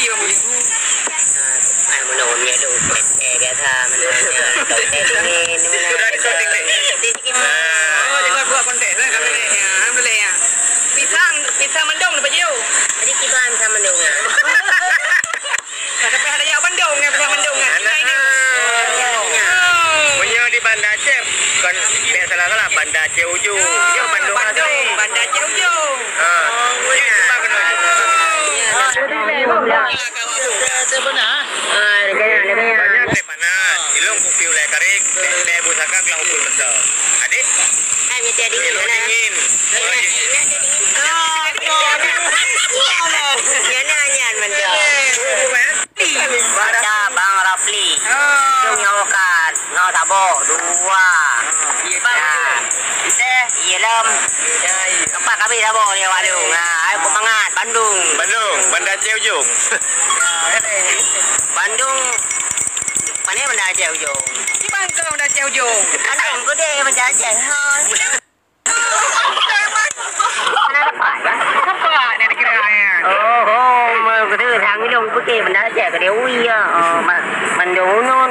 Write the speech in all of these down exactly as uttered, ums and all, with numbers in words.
Ah, ah, meunurot nyoe tu, eh, biasa, meunurot nyoe, konten dingin, meunurot nyoe. Konten dingin. Oh, jadi buat konten, eh, kat sini. Ya, alhamdulillah, ya. Pisang, pisang mendung dapat jiu. Jadi, kiban pisang mendung, ya. Ada pihak ada yang mendung, ya, pisang mendung, ya. Anak. Ini, ini. Oh. Meunyoe di Banda Aceh, kon, biasalah, Banda Aceh Ujong. Dia Bandung asli. Bandung, Banda Aceh Ujong. Ah. Oh, dia cuma kena. Banyak teh panas. Ilong kupi ulai karing, teh, teh pusaka kelang upul besar. Adik? Hai, minta dingin, ilong mana? Dingin. Nyan, nyan, nyan, mantap. Baca Bang Rafli. Oh. Itu nyawakan. Ngon saboh, dua. Nah, ite, ié lom. Tempat kami saboh ni, Wak Long. Nah, ayo semangat, Bandung. Bandung, Banda Aceh Ujong. Bandung, mana Banda Aceh Ujong? Di Bangkok, Banda Aceh Ujong. Bandung, gede Banda Aceh. Ha. Apa ni dikira, ya? Oh, oh, ma-, kata orang ilong putih, Banda Aceh, kata ui, ya. Oh, ma-, mandum unun.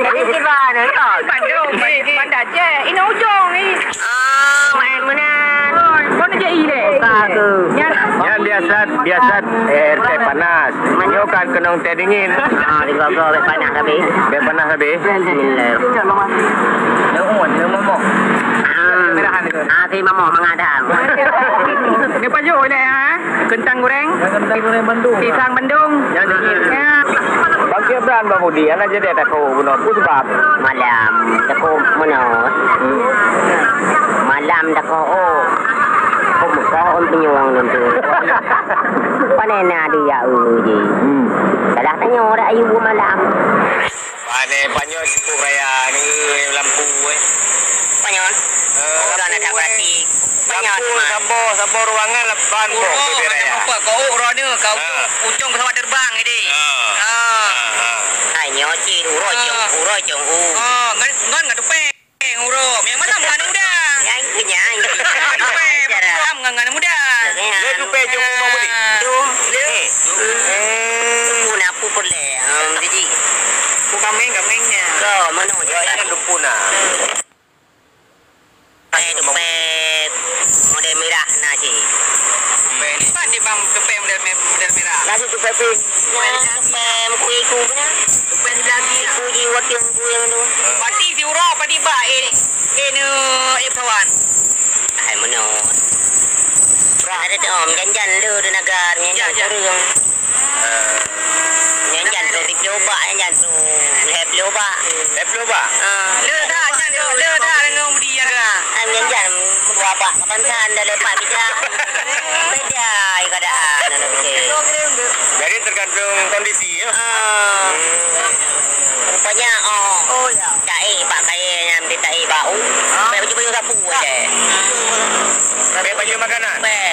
Ini kiban, ya. Bandung, Banda Aceh, ini ujong, ni. Ah, main meunan. Kau nak jadi deh. Buka ke? Nyan. Nyan biasa, biasa, eh, teh panas. Nyoe kan keunong teh dingin. Ah, digogo bek panas tapi. Bek panas tapi. Bismillah. Dah umur, dah umur. Ah. Merahan ke? Ah, si mamoh mangat dah. Dia pajuk oleh, ha? Kentang goreng. Kentang goreng Bandung. Pisang Bandung. Yang dingin. Ya. Bang Kibran, Bang Budi, anak jadi takut bunoe. Apa sebab? Malam, takut bunoe. Hmm. Malam takut, oh. Kok muka on penyuang nanti. Panen ada ya, eh, je. Hmm. Salah tanya orang ayu malam. Pane panyoe sibuk raya ni, eh, lampu, eh. Panyoe? Eh, oh, dah lampu, nak eh. Berarti. Panyoe, lampu, teman. Saboh, saboh ruangan lapan boh. Uroe, bibir raya. Nampak kau, oh, uroe ni, kau tu, ah, ujong pesawat terbang, ini. Ah. Ah. Ah, ah. Hai, nyoe cit, uroe cong, ah, uroe cong, uh. Ah, ngan, ngan, ngan tupeng. Eh, uroe, yang mana mana muda? Yang itu, yang itu. Tupeng, cara. Ngan, ngan muda. Ya. Le tupeng cong, uh, mau beli? Tu, le. Eh. Hmm. Pun apa pun le? Hmm, jadi. Aku kameng, kamengnya. Kau, mana? Wah, ini gempuna. Eh, tupeng model merah na cit. Tupeng ni. Pan di bang tupeng model me-, model merah. Na cit tupeng pink. Ya, tupeng kuih ku punya. Tupeng lagi. Kuih ji wakil kuih yang tu. Pati si uroe, pati ba, eh, eh, ne, eh, kawan. Hai, meunoe. Ada tu, om, janjan le, de naga, janjan, janjan. Kurang. Ah. Nyan jan tu lhèe plôh bak, nyan jan tu lhèe plôh bak. Lhèe plôh bak? Ah. Le that, nyan tu, le that deungon Budi nyan tu. Ah, nyan jan dua bak, kapan san dah lepak bida. Beda keadaan, anak kecil. Jadi tergantung kondisi, ya? Ah. Hmm. Rupanya, oh. Oh, ya. Cai bak kayèe nyan, bak cai bak u. Ah. Bak baju-baju sapu aja. Bak baju makanan? Bak.